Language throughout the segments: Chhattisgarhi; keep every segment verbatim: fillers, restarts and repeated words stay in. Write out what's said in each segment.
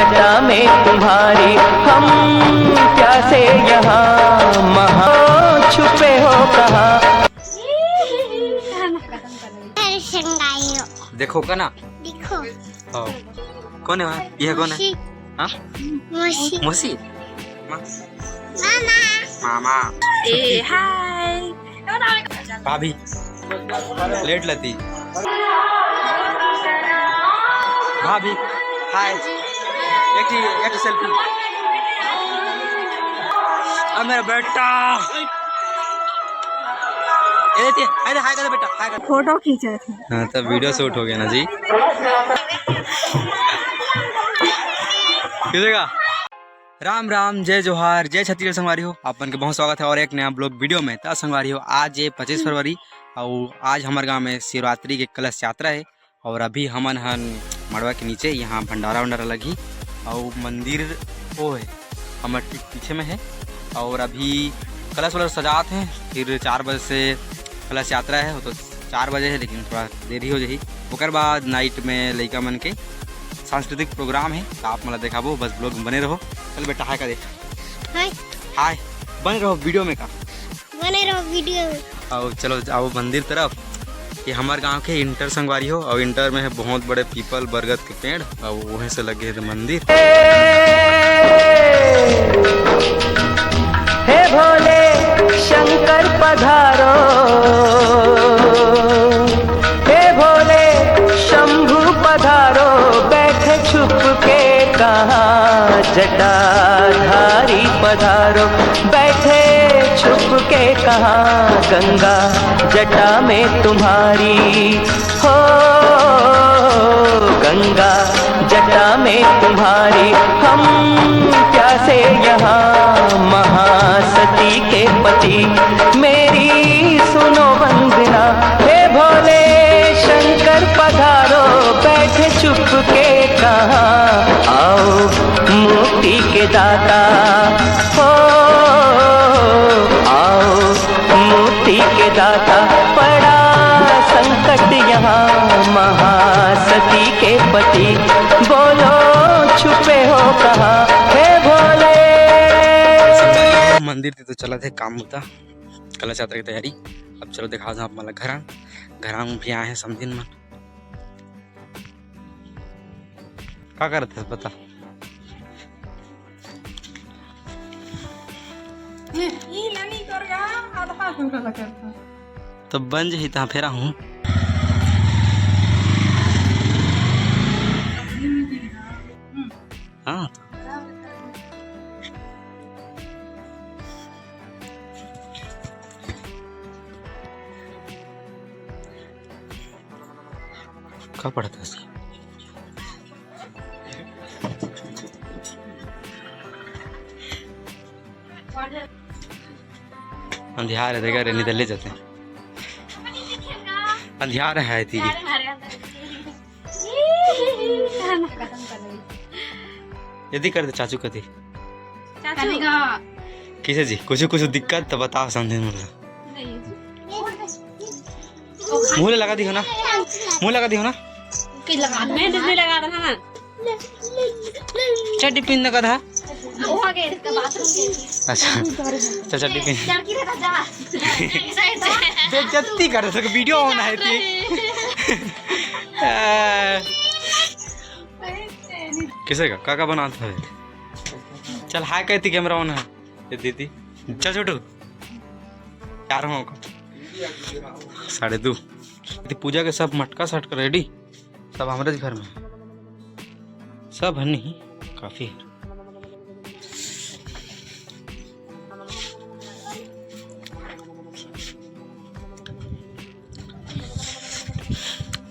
जटा में तुम्हारी हम प्यासे यहाँ महा छुपे हो कहाँ। अरे संगाइयो। देखो का ना? देखो। हाँ। कौन है वहाँ? यह कौन है? मौसी। हाँ? मौसी। मौसी? मा-, मामा। मामा। ए, हाय। भाभी। लेट लती। भाभी। हाय। एक ही, एक ही सेल्फी। अब मेरा बेटा। ए, दे, ए, दे, हाय कर दे बेटा, हाय कर। फोटो खींचे थे। हाँ, तो वीडियो शूट हो गया ना जी। किसी का? राम राम, जय जोहार, जय छत्तीसगढ़ संगवारी हो। आप मन के बहुत स्वागत है और एक नया ब्लॉग वीडियो में। त संगवारी हो, आज ये पच्चीस फरवरी और आज हमर गांव में शिवरात्रि के कलश यात्रा है और अभी हमन हन मड़वा के नीचे, यहाँ भंडारा वंडारा लगही और मंदिर वो है हमर ठीक पीछे में है और अभी कलश वलश सजात हैं। फिर चार बजे से कलश यात्रा है, वो तो चार बजे है, लेकिन थोड़ा देरी हो जाही। ओकर बाद नाइट में लइका मन के सांस्कृतिक प्रोग्राम है, तो आप मन ला देखाबो, बस ब्लॉग में बने रहो। चल बेटा, हाय का दे। हाय। हाय, बने रहो वीडियो में का। बने रहो वीडियो में। आओ, चलो, आओ मंदिर तरफ। ये हमार गांव के इंटर संगवारी हो, और इंटर में है बहुत बड़े पीपल बरगद के पेड़, और वहीं से लगे है मंदिर। हे भोले शंकर पधारो, हे भोले शंभु पधारो, बैठे छुप के कहाँ जटाधारी पधारो, बैठे छुप के कहाँ गंगा जटा में तुम्हारी, हो गंगा जटा में तुम्हारी, हम प्यासे यहाँ महासती के पति, मेरी सुनो वंदना। हे भोले शंकर पधारो, बैठे चुप के कहाँ, आओ मुक्ति के दाता, हो आओ मुक्ति के दाता, पड़ा संकट यहाँ महासती के पति, बोलो छुपे हो कहाँ, हे भोले। मंदिर ते तो चलत हे काम बुता, कलश यात्रा की तैयारी। अब चलो दिखाओ आप मन ला घर, घर भी आए हैं समधिन मन। का करत हस बता? ई ननी कर गा, आधा हमरा ला करता। तो बन जही तहाँ फेरा हूँ। हाँ। का पढ़त हस? अंधियार है, देखा रे, नहीं तो ले जाते हैं। अंधियार है, थी। यदि कर दे चाचू कती। चाचू। किसे जी, कुछ, कुछ दिक्कत तो बताओ, समझे मतलब। मुँह ले लगा दी हो ना, मुँह लगा दी हो ना। मैं तो नहीं लगा था ना। चड्डी पहनने का था। वो आ गए, इसका बाथरूम के। अच्छा, चल चड्डी पहन। लड़की रहता जा। बेइज्जती कर सके, वीडियो होना है ती। आ, किसे का, का, का बनात है? चल हाय कहती, कैमरा ऑन है। ये दीदी, चल छोटू, चार हो। साढ़े दो। ये पूजा के सब मटका सटका रेडी, सब हमरे घर में। सब है नहीं, काफी है।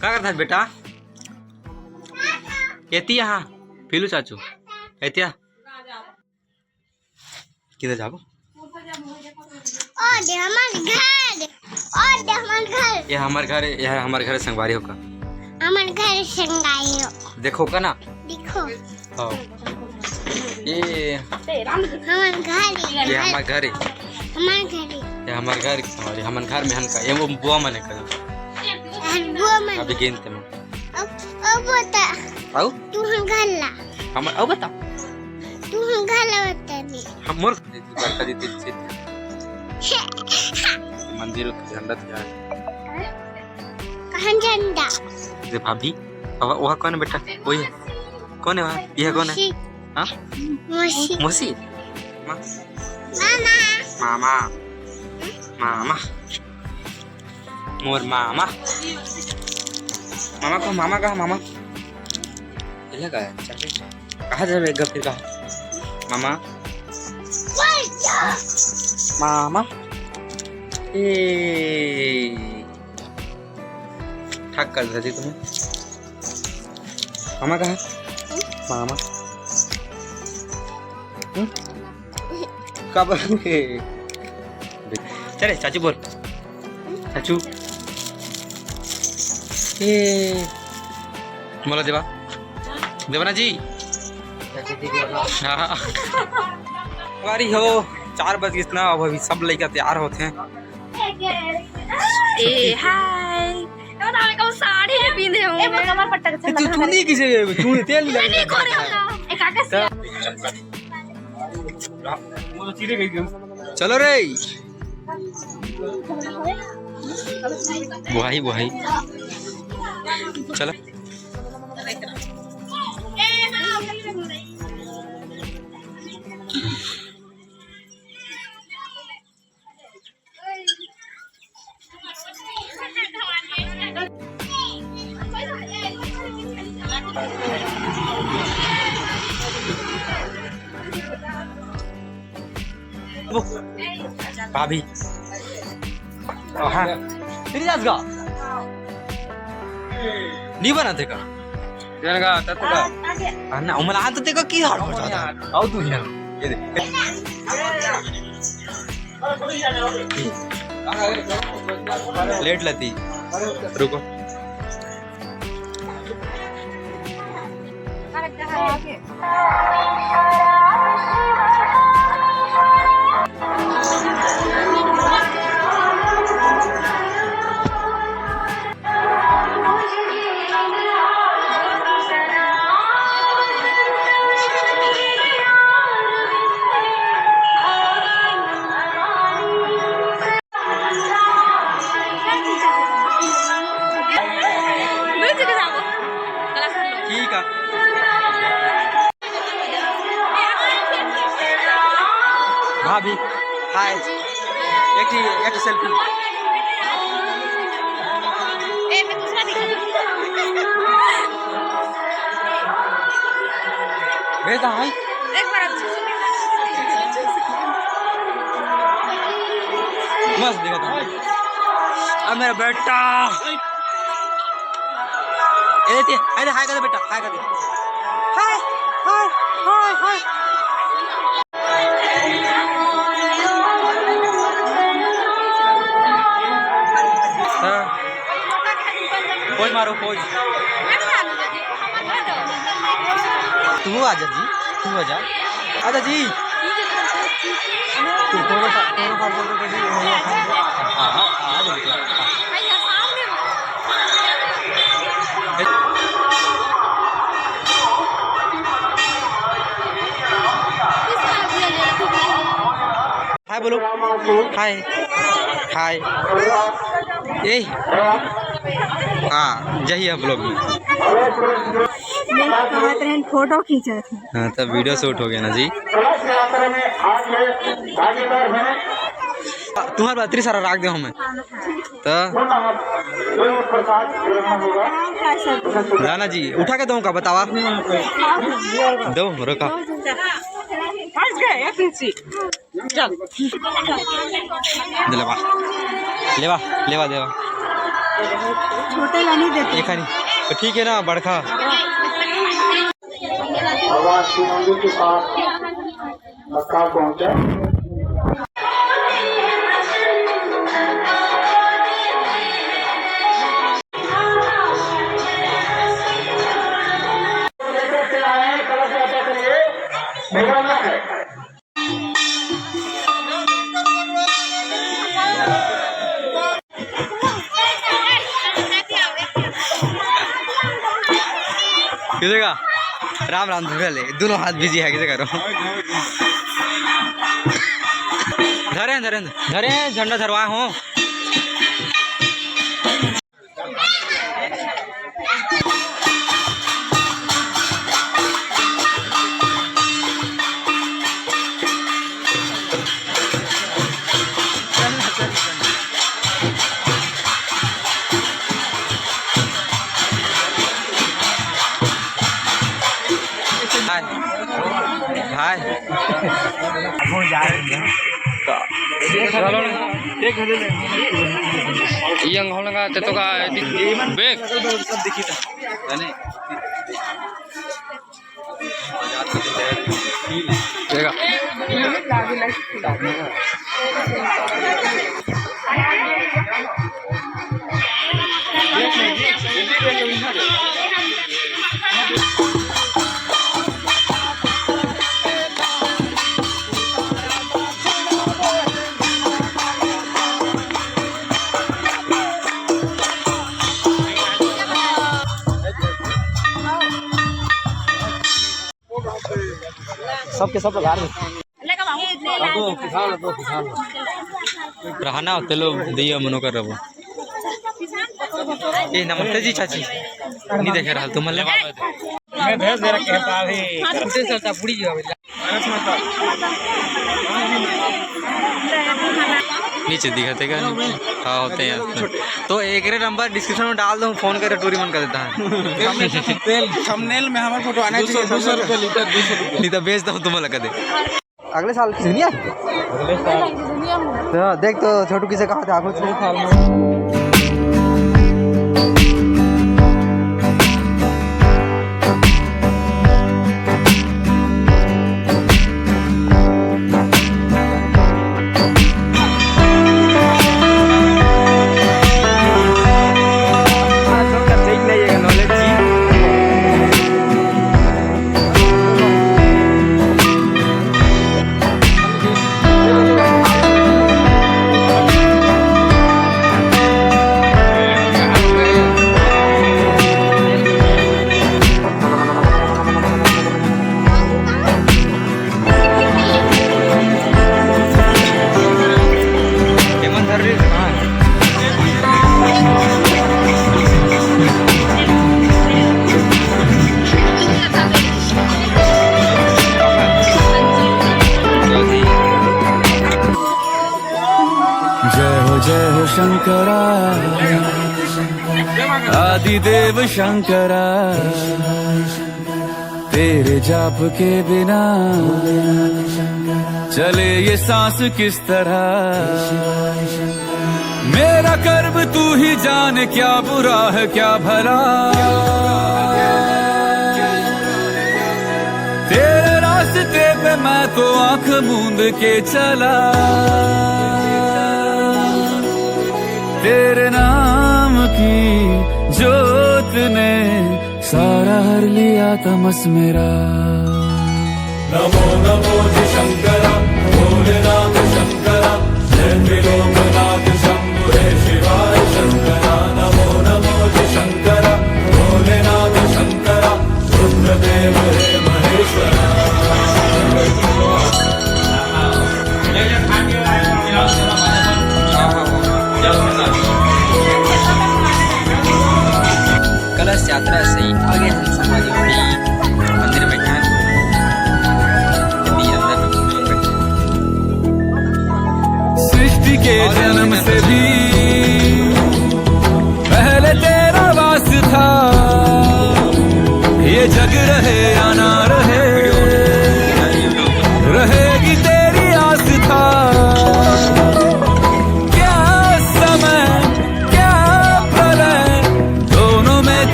का करत हस बेटा? एती यहाँ, पीलू चाचू, एतिया। किधर जाबो? ओ दे हमर घर, ओ दे हमर घर। ये हमर घर, ये हमर घर संगवारी हो का। हमर घर संगवारी हो। देखो का ना? देखो। हाँ। ये हमर घर, ये हमर घर है। हमर घर है। ये हमर घर संगवारी, हमर घर में हमका, ये वो बुआ मने कर। हमर बुआ मने। अभी गेंद ते में। अब, अब बता। आऊ? तू हम घर ला। हम अउ बता। तू हम घला बता दे। हम मोर बड़का दीदी से। मंदिर के झंडा दिया। कहाँ झंडा? दे भाभी। अब वह कौन है बेटा? वही है। कौन है वह? यह कौन है? मौसी। हाँ? मौसी। मौसी? मा-, मामा। मामा। मामा। मोर मामा। मामा कहा, मामा कहा, मामा। ये लगा है, चल रही। कहाँ जावे एक फिर कहा? मामा। मामा। ए। ठाक कर दे जी तुम्हें। मामा कहाँ? मामा। हम्म? का बोल? चले, चाचू बोल। चाचू। ए, बोला देवा। देवा ना जी। हाँ। हमारी हो, चार बज गइस ना, अब अभी सब लइका तैयार होत हे। ए, हाय। ए, बता, मैं कहूँ साड़ी नहीं पहने हूँ ए, मैं। कमर पट्टा के ए, तू चुन्नी किसे, चुन्नी तेल ले। नहीं, कोरे वाला। ए, काका से। चलो रे। वही, वही। चलो। भाभी। हाँ। फिर जास गा। नहीं बनाते का? जन का, तत्व का। हाँ ना, उमला हाथ ते का की हार हो जाता है? आओ तू यहाँ। ये दे। लेट लती। रुको। ठीक है। भाभी, हाय। एक ही, एक ही सेल्फी। ए, मैं दूसरा दिखा। भेज दो, हाय। एक बार अच्छे से। मस्त दिखा था। अब मेरा बेटा। ए, दे, अरे, हाय कर दे बेटा, हाय कर दे। हाय, हाय, हाय, हाय। हाँ। पोज मारो, पोज। तू आजा जी, तू आजा। आजा जी। तू तोरो फा-, तोरो फाड़ दे, तोरो फाड़ दे। हाँ, हाँ, हाँ, आ जा बेटा। हाय बोलो। हाय। हाय। ए। हाँ, जही है ब्लॉग में। मैं कहत रहन फोटो खींचत हूँ। हाँ, तब वीडियो शूट हो गया ना जी। तुम्हारे बाद इतनी सारा राख दे हमें। तो लाना जी, उठा के दो का बतावा। दो, रुका। फंस गए, एक इंची। चल। दे लेवा। लेवा, लेवा, देवा। छोटे ला नहीं देते। एक हानी। तो ठीक है ना, बड़का। भगवान शिव मंदिर के पास तत्काल पहुंचा। लेकर के आए हैं, कलश यात्रा के लिए निकलना है। किधर का? राम राम धुरा ले, दोनों हाथ बिजी हे, कइसे करो? धरे, धरे, धरे, झंडा धरवाए हो। हाय। हाय। ये अंगोल लगा, ते तो का, बेग। देखा। सबके सब लगा रहे। रहना होते लो दिया मनो कर रहो। ए, नमस्ते जी चाची। नहीं देखे रहल तुम ले। मैं भेज दे रखे हैं अभी। नीचे दिखाते का? हाँ, होते हैं। तो एक नंबर डिस्क्रिप्शन में डाल दो, फोन करे टूरी मन कर देता है। थंबनेल, थंबनेल में हमारा फोटो आना चाहिए। दो सौ रुपये लीटर, दो सौ रुपये। नहीं तो बेच दो तुम लगा दे। अगले साल किसी नहीं आए? अगले साल। तो देख तो छोटू किसे कहा था, कुछ नहीं था। जय हो जय हो शंकरा, आदिदेव शंकरा, तेरे जाप के बिना चले ये सांस किस तरह। मेरा कर्म तू ही जाने, क्या बुरा है क्या भला। तेरे रास्ते पे मैं तो आंख मूंद के चला। तेरे नाम की जोत ने सारा हर लिया तमस मेरा। नमो नमो जी शंकरा, भोलेनाथ शंकरा, जय त्रिलोकनाथ शंभु हे शिवाय शंकरा। नमो नमो जी शंकरा, भोलेनाथ शंकरा, रुद्रदेव हे महेश्वरा। कलश यात्रा से आगे हम समाज मंदिर में हैं। अभी अंदर सृष्टि के और जन